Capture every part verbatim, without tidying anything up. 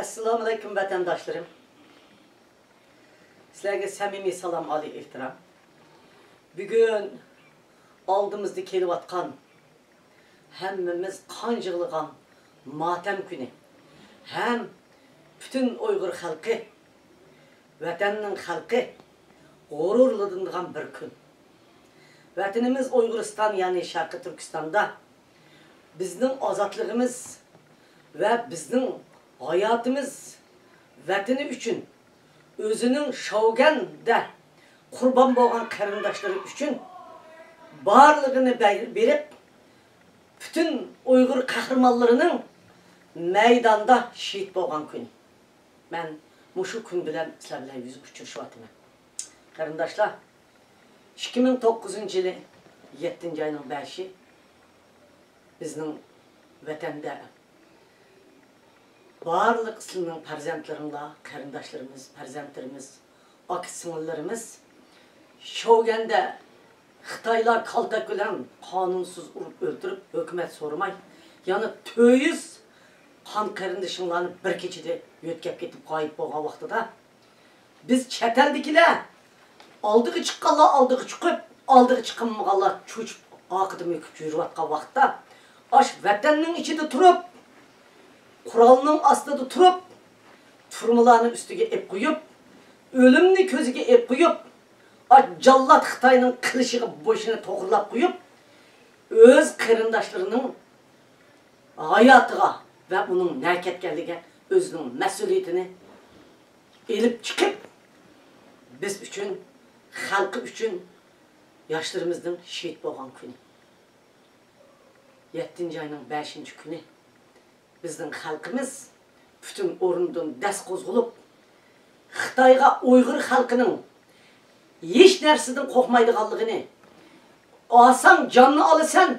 ئەسسالامۇئەلەيكۇم، ۋەتەنداشلىرىم. سىلەرگە سەمىمىي سالام، ئالىي ئېھتىرام. بۈگۈن ئالدىمىزدا كېلىۋاتقان ھەممىمىز قان يىغلىغان ماتەم كۈنى ھەم پۈتۈن ئۇيغۇر خەلقى، ۋەتەننىڭ خەلقى غۇرۇرلىنىدىغان بىر كۈن. ۋەتىنىمىز ئۇيغۇرىستان، يەنى شەرقىي تۈركىستاندا بىزنىڭ ئازادلىقىمىز ۋە بىزنىڭ ھاياتىمىز ۋەتىنى ئۈچۈن، ئۆزىنىڭ شوۋگەندە قۇربان بولغان قېرىنداشلىرى ئۈچۈن بارلىقىنى بە-، بېرىپ، پۈتۈن ئۇيغۇر قەھرىمانلىرىنىڭ مەيداندا شېھىت بولغان كۈنى. مەن مۇشۇ كۈن بىلەن سىلەر بىلەن يۈز ئۇچرىشىۋاتىمەن. قېرىنداشلار، ئىككى مىڭ توققۇزىنچى يىلى يەتتىنچى ئاينىڭ بەشى بىزنىڭ ۋەتەندە بارلىق سىلىنىڭ پەرزەنتلىرىڭلار، قېرىنداشلىرىمىز، پەرزەنتلىرىمىز، ئاكا-سىڭىللىرىمىز شوۋگەندە خىتايلار كالتەك بىلەن قانۇنسىز ئۇرۇپ ئۆلتۈرۈپ، ھۆكۈمەت سورىماي، يەنە تۆت يۈز قان قېرىندىشىڭلارنى بىر كېچىدە يۆتكەپ كېتىپ غايىب بولغان ۋاقتىدا، بىز چەت ئەلدىكىلەر ئالدىغا چىققانلار ئالدىغا چىقىپ، ئالدىغا چىقالمىغانلار چۆچۈپ، ئارقىدا مۆكۈپ يۈرۈۋاتقان ۋاقىتتا، ئاشۇ ۋەتەننىڭ ئىچىدە تۇرۇپ، قورالنىڭ ئاستىدا تۇرۇپ، تۈرمىلارنى ئۈستىگە ئېلىپ قويۇپ، ئۆلۈمنى كۆزىگە ئېلىپ قويۇپ، ئا، جاللات خىتاينىڭ قىلىچىغا بېشىنى توغرىلاپ قويۇپ، ئۆز قېرىنداشلىرىنىڭ ھاياتىغا ۋە ئۇنىڭ نەگە كەتكەنلىكىگە ئۆزىنىڭ مەسئۇلىيىتىنى ئېلىپ چىقىپ، بىز ئۈچۈن، خەلقى ئۈچۈن ياشلىرىمىزنىڭ شېھىت بولغان كۈنى. يەتتىنچى ئاينىڭ بەشىنچى كۈنى بىزنىڭ خەلقىمىز پۈتۈن ئورنىدىن دەس قوزغىلىپ، خىتايغا ئۇيغۇر خەلقىنىڭ ھېچ نەرسىدىن قورقمايدىغانلىقىنى، ئالساڭ جاننى ئالىسەن،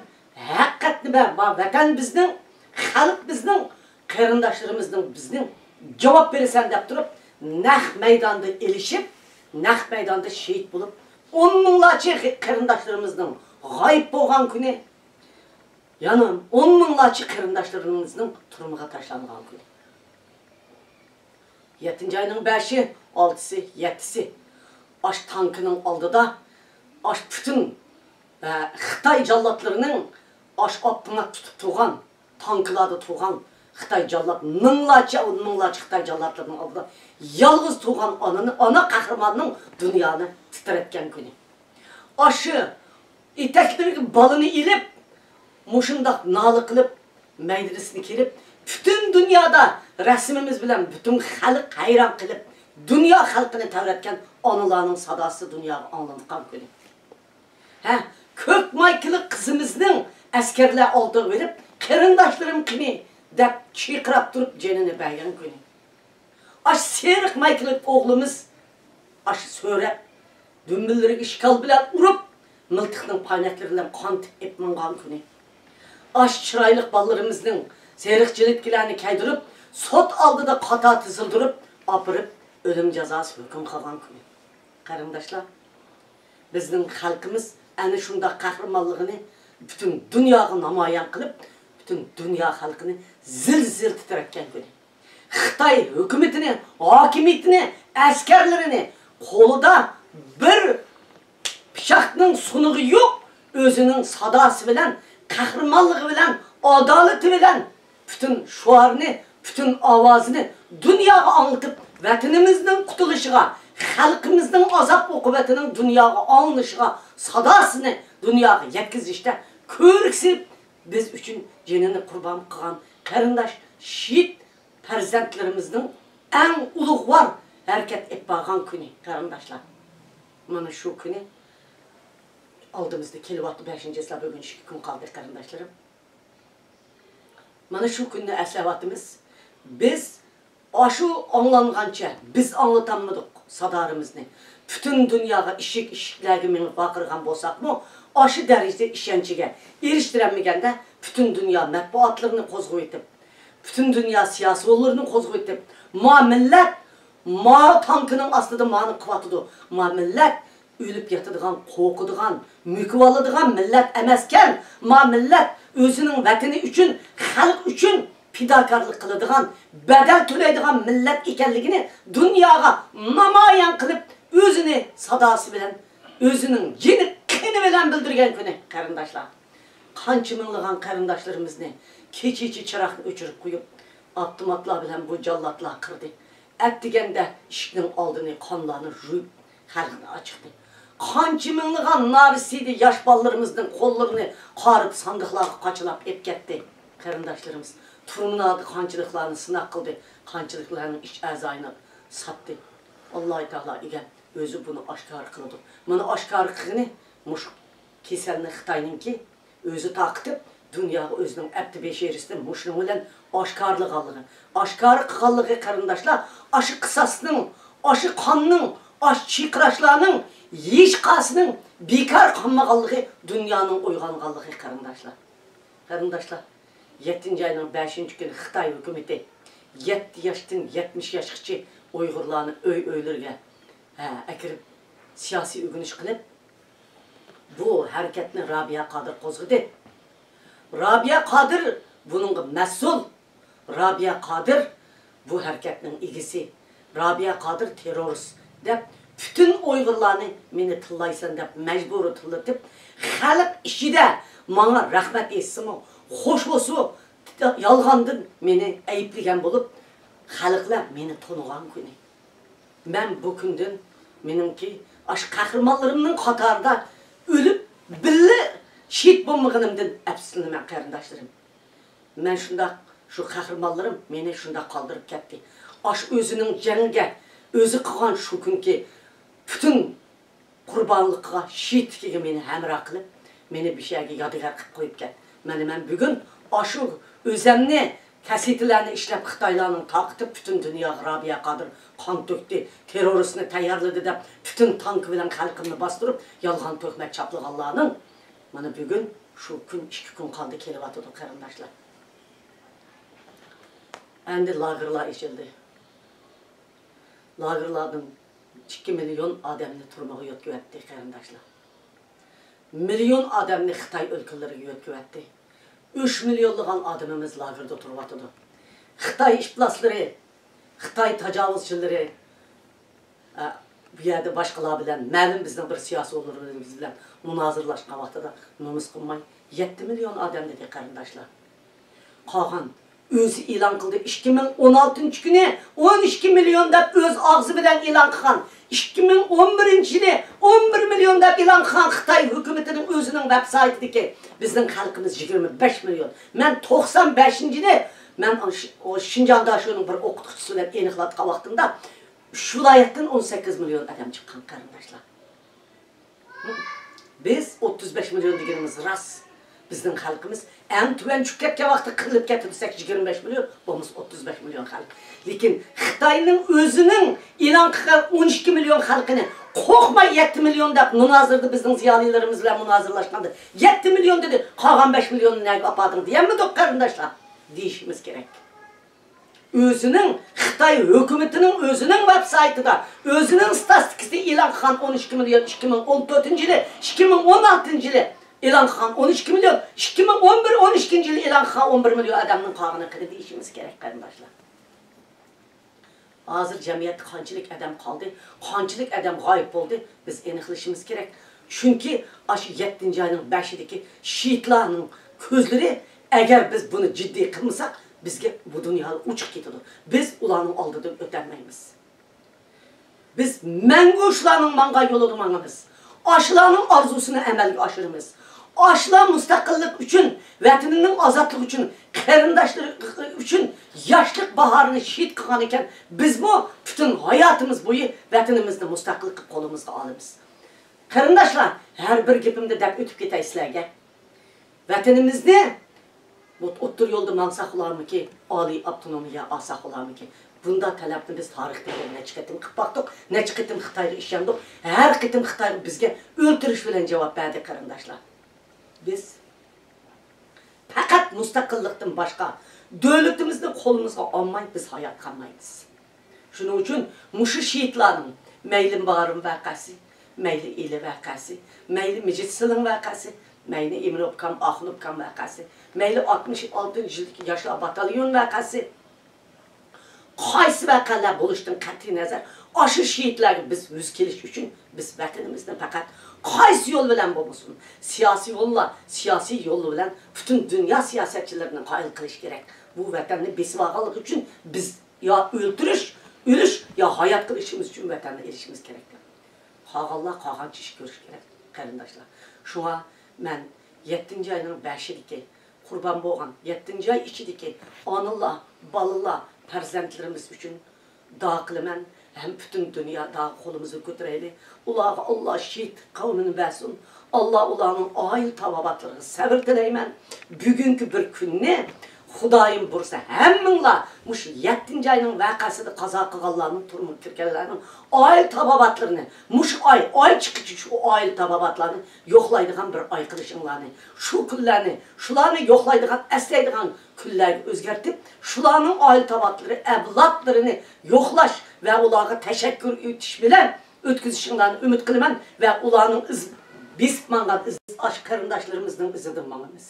ھەقىقەتنى بەر، بار ۋەتەن بىزنىڭ، خەلق بىزنىڭ، قېرىنداشلىرىمىزنىڭ بىزنىڭ، جاۋاب بېرىسەن دەپ تۇرۇپ، نەق مەيداندا ئېلىشىپ، نەق مەيداندا شېھىت بولۇپ، ئون مىڭلارچە قېرىنداشلىرىمىزنىڭ غايىب بولغان كۈنى، يەنە ئون مىڭلارچە قېرىنداشلىرىمىزنىڭ تۈرمىگە تاشلانغان كۈنى. يەتتىنچى ئاينىڭ بەشى، ئالتىسى، يەتتىسى. ئاش تانكىنىڭ ئالدىدا، ئاش پۈتۈن، ئە، خىتاي جاللاتلىرىنىڭ ئاش ئاپتومات تۇتۇپ تۇرغان، تانكىلاردا تۇرغان خىتاي جاللات، مىڭلارچە، ئون مىڭلارچە خىتاي جاللاتلىرىنىڭ ئالدىدا يالغۇز تۇرغان ئانىنى، ئانا قەھرىماننىڭ دۇنيانى تىترەتكەن كۈنى. ئاشۇ ئېتەكلىرىگە بالىنى ئېلىپ، مۇشۇنداق نالە قىلىپ، مەيدىنىسىنى كېلىپ، پۈتۈن دۇنيادا رەسىمىمىز بىلەن پۈتۈن خەلق ھەيران قېلىپ، دۇنيا خەلقىنى تەۋرەتكەن ئانىلارنىڭ ساداسى دۇنياغا ئاڭلانغان كۈنى. ھە، كۆك مايكىلىق قىزىمىزنىڭ ئەسكەرلەر ئالدىغا بېرىپ، «قېرىنداشلىرىم قېنى؟» دەپ چىرقىراپ تۇرۇپ جېنىنى بەرگەن كۈنى. ئاشۇ سېرىق مايكىلىق ئوغلىمىز ئاشۇ سۆرەپ، دۈمبىلىرىگە ئىشكال بىلەن ئۇرۇپ، مىلتىقنىڭ پاينەكلىرى بىلەن قان تېپىپ ماڭغان كۈنى. ئاشۇ چىرايلىق بالىلىرىمىزنىڭ سېرىق جىلىتكىلەرنى كىيدۈرۈپ، سوت ئالدىدا قاتار تىزىلدۈرۈپ، ئاپىرىپ، ئۆلۈم جازاسى ھۆكۈم قىلغان كۈنى. قېرىنداشلار، بىزنىڭ خەلقىمىز ئەنە شۇنداق قەھرىمانلىقىنى پۈتۈن دۇنياغا نامايان قىلىپ، پۈتۈن دۇنيا خەلقىنى زىل-زىل تىترەتكەن كۈنى. خىتاي ھۆكۈمىتىنى، ھاكىمىيىتىنى، ئەسكەرلىرىنى قولىدا بىر پىچاقنىڭ سۇنۇقى يوق، ئۆزىنىڭ ساداسى بىلەن، قەھرىمانلىقى بىلەن، ئادالىتى بىلەن پۈتۈن شوئارنى، پۈتۈن ئاۋازىنى دۇنياغا ئاڭلىتىپ، ۋەتىنىمىزنىڭ قۇتۇلۇشىغا، خەلقىمىزنىڭ ئازاب ئوقۇبەتىنىڭ دۇنياغا ئاڭلىنىشىغا، ساداسىنى دۇنياغا يەتكۈزۈشتە كۆۋرۈك سېلىپ، بىز ئۈچۈن جېنىنى قۇربان قىلغان قېرىنداش، شېھىت پەرزەنتلىرىمىزنىڭ ئەڭ ئۇلۇغۋار ھەرىكەت ئېلىپ بارغان كۈنى، قېرىنداشلار. مانا شۇ كۈنى ئالدىمىزدا كېلىۋاتىدۇ، بەشىنچى چىسلا، بۈگۈن ئىككى كۈن قالدى، قېرىنداشلىرىم. مانا شۇ كۈننى ئەسلەۋاتىمىز. بىز ئاشۇ ئاڭلانغانچە بىز ئاڭلىتالمىدۇق سادالىرىمىزنى. پۈتۈن دۇنياغا ئىشىك-ئىشىكلەرگە مېڭىپ ۋارقىرىغان بولساقمۇ، ئاشۇ دەرىجىدە ئىشەنچىگە ئېرىشتۈرەلمىگەندە، پۈتۈن دۇنيا مەتبۇئاتلىرىنى قوزغىۋېتىپ، پۈتۈن دۇنيا سىياسىيونلىرىنى قوزغىۋېتىپ، ما مىللەت ما تانكىنىڭ ئاستىدا مانى قىلىۋاتىدۇ، ما مىللەت ئۆلۈپ ياتىدىغان، قورقىدىغان، مۆكۈۋالىدىغان مىللەت ئەمەسكەن. ما مىللەت ئۆزىنىڭ ۋەتىنى ئۈچۈن، خەلق ئۈچۈن پىداكارلىق قىلىدىغان، بەدەل تۆلەيدىغان مىللەت ئىكەنلىكىنى دۇنياغا نامايان قىلىپ، ئۆزىنى ساداسى بىلەن، ئۆزىنىڭ جېنى قېنى بىلەن بىلدۈرگەن كۈنى، قېرىنداشلار. قانچە مىڭلىغان قېرىنداشلىرىمىزنى كېچىچە چىراغنى ئۆچۈرۈپ قويۇپ، ئاپتوماتلار بىلەن بۇ جاللاتلار قىردى. ئەتىگەندە ئىشىكنىڭ ئالدىنى قانلارنى يۇيۇپ، خەلقنى ئاچىقتى. قانچە مىڭلىغان نارەسىدە ياش بالىلىرىمىزنىڭ قوللىرىنى قارىتىپ، ساندۇقلارغا قاچىلاپ ئېلىپ كەتتى. قېرىنداشلىرىمىز تۈرمىلەردە قانچىلىكلارنى سىناق قىلدى، قانچىلىكلارنىڭ ئىچ ئەزايىنى ساتتى. ئاللاھ تائالا ئىگەم ئۆزى بۇنى ئاشكارا قىلىدۇ. مانا ئاشكارا قىلغىنى مۇشۇ كېسەلنى خىتاينىڭكى ئۆزى تارقىتىپ، دۇنياغا ئۆزىنىڭ ئەپتى بەشىرىسىنى مۇشۇنىڭ بىلەن ئاشكارىلىغانلىقى، ئاشكارا قىلغانلىقى، قېرىنداشلار، ئاشۇ قىساسنىڭ، ئاشۇ قاننىڭ، ئاشۇ چىرقىراشلارنىڭ ھېچقايسىنىڭ بىكار قالمىغانلىقى، دۇنيانىڭ ئويغانغانلىقى، قېرىنداشلار. قېرىنداشلار، يەتتىنچى ئاينىڭ بەشىنچى كۈنى خىتاي ھۆكۈمىتى يەتتە ياشتىن يەتمىش ياشقىچە ئۇيغۇرلارنى ئۆي-ئۆيلىرىگە، ھە، ئەكىرىپ، سىياسىي ئۆگىنىش قىلىپ، بۇ ھەرىكەتنى رابىيە قادىر قوزغىدى. رابىيە قادىر بۇنىڭغا مەسئۇل. رابىيە قادىر بۇ ھەرىكەتنىڭ ئىگىسى. رابىيە قادىر تېررورىست دەپ، پۈتۈن ئۇيغۇرلارنى مېنى تىللايسەن دەپ مەجبۇرىي تىللىتىپ، خەلق ئىچىدە ماڭا رەھمەت ئېيتسىمۇ، خوش بولسا، يالغاندىن مېنى ئەيىبلىگەن بولۇپ، خەلقلەر مېنى تونۇغان كۈنى. مەن بۇ كۈندىن مېنىڭكى ئاشۇ قەھرىمانلىرىمنىڭ قاتارىدا ئۆلۈپ، بىللە شېھىت بولمىغىنىمدىن ئەپسۇسلىنىمەن، قېرىنداشلىرىم. مەن شۇنداق، شۇ قەھرىمانلىرىم مېنى شۇنداق قالدۇرۇپ كەتتى. ئاشۇ ئۆزىنىڭ جەڭگە، ئۆزى قىلغان شۇ كۈنكى پۈتۈن قۇربانلىقىغا، شېھىتلىكىگە مېنى ھەمراھ قىلىپ، مېنى بىشەگە يادىگار قىلىپ قويۇپ كەت. مانا مەن بۈگۈن ئاشۇ ئۆزەمنى كاسېتتىلارنى ئىشلەپ، خىتايلارنىڭ تارقىتىپ، پۈتۈن دۇنياغا رابىيە قادىر قان تۆكتى، تېررورىستنى تەييارلىدى دەپ، پۈتۈن تانكا بىلەن خەلقىمنى باستۇرۇپ، يالغان تۆھمەت چاپلىغانلارنىڭ مانا بۈگۈن شۇ كۈن، ئىككى كۈن قالدى، كېلىۋاتىدۇ، قېرىنداشلار. ئەمدى لاگېرلار ئېچىلدى. لاگېرلاردىن ئىككى مىليون ئادەمنى تۈرمىگە يۆتكىۋەتتى، قېرىنداشلار. مىليون ئادەمنى خىتاي ئۆلكىلىرىگە يۆتكىۋەتتى. ئۈچ مىليونلىغان ئادىمىمىز لاگېردا تۇرۇۋاتىدۇ. خىتاي ئىپلاسلىرى، خىتاي تاجاۋۇزچىلىرى، ئە، بۇ يەردە باشقىلار بىلەن، مەلۇم بىزنىڭ بىر سىياسىيونلىرىمىز بىلەن مۇنازىرىلەشكەن ۋاقتىدا نومۇس قىلماي، يەتتە مىليون ئادەم دېدى، قېرىنداشلار. قالغان ئۆزى ئېلان قىلدى. ئىككى مىڭ ئون ئالتىنچى كۈنى ئون ئىككى مىليون دەپ ئۆز ئاغزى بىلەن ئېلان قىلغان. ئىككى مىڭ ئون بىرىنچى يىلى ئون بىر مىليون دەپ ئېلان قىلغان خىتاي ھۆكۈمىتىنىڭ ئۆزىنىڭ ۋېب سايتىدىكى بىزنىڭ خەلقىمىز يىگىرمە بەش مىليون. مەن توقسان بەشىنچى يىلى، مەن ئاشۇ، ئۇ شىنجاڭدا شۇنىڭ بىر ئوقۇتقۇچىسى بىلەن ئېنىقلاتقان ۋاقتىمدا، ئۈچ ۋىلايەتتىن ئون سەككىز مىليون ئادەم چىققان، قېرىنداشلار. بىز ئوتتۇز بەش مىليون دېگىنىمىز راست. بىزنىڭ خەلقىمىز ئەڭ تۆۋەن چۈشۈپ كەتكەن ۋاقىتتا قىرىلىپ كەتتى دېسەك، يىگىرمە بەش مىليون، بولمىسا ئوتتۇز بەش مىليون خەلق. لېكىن خىتاينىڭ ئۆزىنىڭ ئېلان قىلغان ئون ئىككى مىليون خەلقىنى قورقماي يەتتە مىليون دەپ مۇنازىرىدە بىزنىڭ زىيالىيلىرىمىز بىلەن مۇنازىرىلەشكەندە، يەتتە مىليون دېدى، قالغان بەش مىليوننى نەگە ئاپاردىڭ دېيەلمىدۇق، قېرىنداشلار، دېيىشىمىز كېرەك. ئۆزىنىڭ، خىتاي ھۆكۈمىتىنىڭ ئۆزىنىڭ ۋېب سايتىدا، ئۆزىنىڭ ستاتىستىكىسىدا ئېلان قىلغان ئون ئىككى مىليون ئىككى مىڭ ئون تۆتىنچى يىلى، ئىككى مىڭ ئون ئالتىنچى يىلى ئېلان قىلغان ئون ئىككى مىليون، ئىككى مىڭ ئون بىر، ئون ئىككىنچى يىلى ئېلان قىلغان ئون بىر مىليون ئادەمنىڭ قالغىنى قېنى دېيىشىمىز كېرەك، قېرىنداشلار. ھازىر جەمئىيەتتە قانچىلىك ئادەم قالدى، قانچىلىك ئادەم غايىب بولدى، بىز ئېنىقلىشىمىز كېرەك. چۈنكى ئاشۇ يەتتىنچى ئاينىڭ بەشىدىكى شېھىتلارنىڭ كۆزلىرى، ئەگەر بىز بۇنى جىددىي قىلمىساق، بىزگە بۇ دۇنيادا ئوچۇق كېتىدۇ. بىز ئۇلارنىڭ ئالدىدىن ئۆتەلمەيمىز. بىز مەڭگۈ شۇلارنىڭ ماڭغان يولىدا ماڭىمىز. ئاشۇلارنىڭ ئارزۇسىنى ئەمەلگە ئاشۇرىمىز. ئاشۇلار مۇستەقىللىق ئۈچۈن، ۋەتىنىنىڭ ئازادلىقى ئۈچۈن، قېرىنداشلىرى ئۈچۈن ياشلىق باھارىنى شېھىت قىلغان ئىكەن، بىزمۇ پۈتۈن ھاياتىمىز بويى ۋەتىنىمىزنى مۇستەقىل قىلىپ قولىمىزغا ئالىمىز. قېرىنداشلار، ھەر بىر گېپىمدە دەپ ئۆتۈپ كېتەي سىلەرگە. ۋەتىنىمىزنى بۇ ئوتتۇرا يولدا ماڭساق بولارمىكى، ئالىي ئاپتونومىيە ئالساق بولارمىكى؟ بۇنداق تەلەپنى بىز تارىختا يەنە نەچچە قېتىم قىلىپ باقتۇق، نەچچە قېتىم خىتايغا ئىشەندۇق، ھەر قېتىم خىتايغا بىزگە ئۆلتۈرۈش بىلەن جاۋاب بەردى، قېرىنداشلار. بىز پەقەت مۇستەقىللىقتىن باشقا دۆلىتىمىزنى قولىمىزغا ئالماي بىز ھايات قالمايمىز. شۇنىڭ ئۈچۈن مۇشۇ شېھىتلارنىڭ مەيلى مارىن ۋەقەسى، مەيلى ئىلى ۋەقەسى، مەيلى مىجىت سىلىڭ ۋەقەسى، مەيلى ئىمىن ئوبكام، ئاخۇن ئوبكام ۋەقەسى، مەيلى ئاتمىش ئالتىنچى يىلدىكى ياشلار باتاليون ۋەقەسى، قايسى ۋەقەلەر بولۇشتىن قەتئىينەزەر، ئاشۇ شېھىتلەرگە بىز يۈز كېلىش ئۈچۈن، بىز ۋەتىنىمىزنى پەقەت قايسى يول بىلەن بولمىسۇن، سىياسىي يوللا، سىياسىي يول بىلەن پۈتۈن دۇنيا سىياسەتچىلىرىنى قايىل قىلىش كېرەك. بۇ ۋەتەننى بېسىپ ئالغانلىقى ئۈچۈن بىز يا ئۆلتۈرۈش، ئۆلۈش، يا ھايات قىلىشىمىز ئۈچۈن ۋەتەننى ئېلىشىمىز كېرەك. قالغانلار قالغانچە ئىش كۆرۈش كېرەك، قېرىنداشلار. شۇڭا مەن يەتتىنچى ئاينىڭ بەشىدىكى قۇربان بولغان، يەتتىنچى ئاي ئىچىدىكى ئانىلار، بالىلار، پەرزەنتلىرىمىز ئۈچۈن دۇئا قىلىمەن. ھەم پۈتۈن دۇنيادا قولىمىزنى كۆتۈرەيلى. ئۇلارغا ئاللا شېھىت قەۋمىنى بەرسۇن. ئاللا ئۇلارنىڭ ئائىلە تاۋابىئاتلىرىغا سەۋر تىلەيمەن. بۈگۈنكى بىر كۈننى خۇدايىم بۇيرۇسا، ھەممىڭلار مۇشۇ يەتتىنچى ئاينىڭ ۋەقەسىدە قازا قىلغانلارنىڭ، تۈرمىگە كىرگەنلەرنىڭ ئائىلە تاۋابىئاتلىرىنى، مۇشۇ ئاي، ئاي چىققىچە شۇ ئائىلە تاۋابىئاتلارنى يوقلايدىغان بىر ئاي قىلىشىڭلارنى، شۇ كۈنلەرنى، شۇلارنى يوقلايدىغان، ئەسلەيدىغان كۈنلەرگە ئۆزگەرتىپ، شۇلارنىڭ ئائىلە تاۋابىئاتلىرى، ئەۋلادلىرىنى يوقلاش ۋە ئۇلارغا تەشەككۈر ئېيتىش بىلەن ئۆتكۈزۈشۈڭلارنى ئۈمىد قىلىمەن ۋە ئۇلارنىڭ ئىز، بېسىپ ماڭغان ئىز، ئاشۇ قېرىنداشلىرىمىزنىڭ ئىزىدىن ماڭىمىز.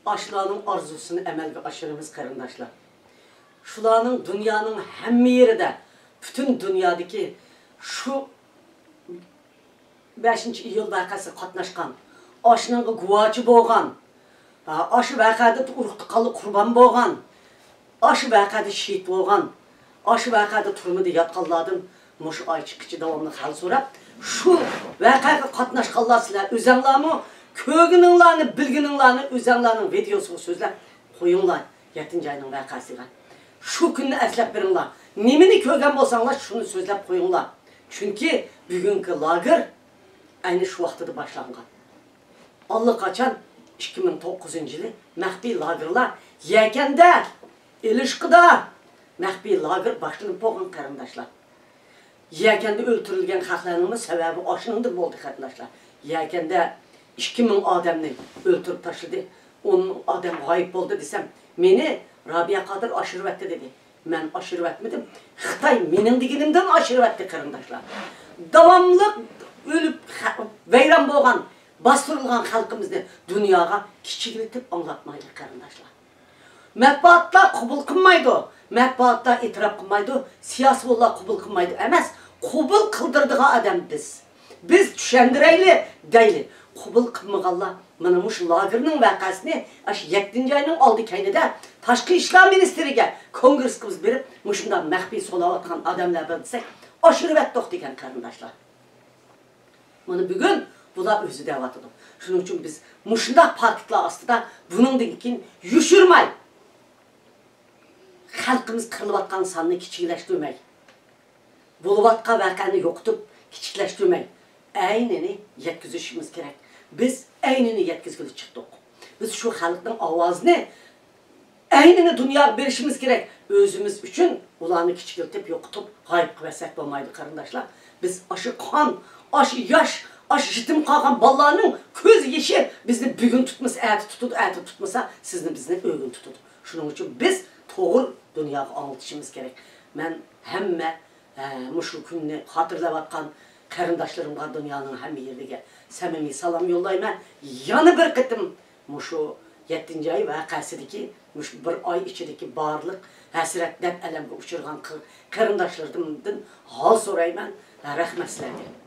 ئاشۇلارنىڭ ئارزۇسىنى ئەمەلگە ئاشۇرىمىز، قېرىنداشلار. شۇلارنىڭ دۇنيانىڭ ھەممە يېرىدە، پۈتۈن دۇنيادىكى شۇ بەشىنچى ئىيۇل ۋەقەسىگە قاتناشقان، ئاشۇنىڭغا گۇۋاچى بولغان، ئاشۇ ۋەقەدە ئۇرۇق تۇغقانلار قۇربان بولغان، ئاشۇ ۋەقەدە شېھىت بولغان، ئاشۇ ۋەقەدە تۈرمىدە ياتقانلاردىن مۇشۇ ئاي چىققىچە داۋاملىق ھال سوراپ، شۇ ۋەقەگە قاتناشقانلار سىلەر ئۆزەڭلارمۇ كۆرگىنىڭلارنى، بىلگىنىڭلارنى ئۆزەڭلارنىڭ ۋىدېئوسىغا سۆزلەپ قويۇڭلار. يەتتىنچى ئاينىڭ ۋەقەسىگە. شۇ كۈننى ئەسلەپ بېرىڭلار. نېمىنى كۆرگەن بولساڭلار، شۇنى سۆزلەپ قويۇڭلار. چۈنكى بۈگۈنكى لاگېر ئەينى شۇ ۋاقتىدا باشلانغان. ئاللىقاچان ئىككى مىڭ توققۇزىنچى يىلى مەخپىي لاگېرلار يەكەندە، ئېلىشقىدا مەخپىي لاگېر باشلىنىپ بولغان، قېرىنداشلار. يەكەندە ئۆلتۈرۈلگەن خەقلەرنىڭمۇ سەۋەبى ئاشۇنىڭدىن بولدى، قېرىنداشلار. يەكەندە ئىككى مىڭ ئادەمنى ئۆلتۈرۈپ تاشلىدى، ئون مىڭ ئادەم غايىب بولدى دېسەم، مېنى رابىيە قادىر ئاشۇرۇۋەتتى دېدى. مەن ئاشۇرۇۋەتمىدىم. خىتاي مېنىڭ دېگىنىمدىن ئاشۇرۇۋەتتى، قېرىنداشلار. داۋاملىق ئۆلۈپ، خە-، ۋەيران بولغان، باستۇرۇلغان خەلقىمىزنى دۇنياغا كىچىكلىتىپ ئاڭلاتمايلى، قېرىنداشلار. مەتبۇئاتلار قوبۇل قىلمايدۇ، مەتبۇئاتلار ئېتىراپ قىلمايدۇ، سىياسىيونلار قوبۇل قىلمايدۇ ئەمەس، قوبۇل قىلدۇرىدىغان ئادەم بىز. بىز چۈشەندۈرەيلى دەيلى. قوبۇل قىلمىغانلار مانا مۇشۇ لاگېرنىڭ ۋەقەسىنى ئاشۇ يەتتىنچى ئاينىڭ ئالدى كەينىدە تاشقى ئىشلار مىنىستىرىگە، كونگرېسقا بىز بېرىپ، مۇشۇنداق مەخپىي سولاۋاتقان ئادەملەر بار دېسەك، ئاشۇرۇۋەتتۇق دېگەن، قېرىنداشلار. مانا بۈگۈن بۇلار ئۆزى دەۋاتىدۇ. شۇنىڭ ئۈچۈن بىز مۇشۇنداق پاكىتلار ئاستىدا بۇنىڭدىن كېيىن يوشۇرماي، خەلقىمىز قىرىلىۋاتقان ساننى كىچىكلەشتۈرمەي، بولۇۋاتقان ۋەقەنى يوقىتىپ، كىچىكلەشتۈرمەي، ئەينىنى يەتكۈزۈشىمىز كېرەك. بىز ئەينىنى يەتكۈزگىلى چىقتۇق. بىز شۇ خەلقنىڭ ئاۋازىنى ئەينىنى دۇنياغا بېرىشىمىز كېرەك. ئۆزىمىز ئۈچۈن ئۇلارنى كىچىكلىتىپ، يوقىتىپ، غايىب قىلىۋەتسەك بولمايدۇ، قېرىنداشلار. بىز ئاشۇ قان، ئاشۇ ياش، ئاشۇ يېتىم قالغان بالىلارنىڭ كۆز يېشى بىزنى بۈگۈن تۇتمىسا، ئەتە تۇتىدۇ، ئەتە تۇتمىسا، سىزنى، بىزنى ئۆگۈن تۇتىدۇ. شۇنىڭ ئۈچۈن بىز توغرا دۇنياغا ئاڭلىتىشىمىز كېرەك. مەن ھەممە، ئە، مۇشۇ كۈننى خاتىرىلەۋاتقان قېرىنداشلىرىمغا، دۇنيانىڭ ھەممە يېرىگە سەمىمىي سالام يوللايمەن. يەنە بىر قېتىم مۇشۇ يەتتىنچى ئاي ۋەقەسىدىكى، مۇشۇ بىر ئاي ئىچىدىكى بارلىق ھەسرەت، دەرد، ئەلەمگە ئۇچرىغان قېرىنداشلىرىمدىن ھال سورايمەن. رەھمەت سىلەرگە.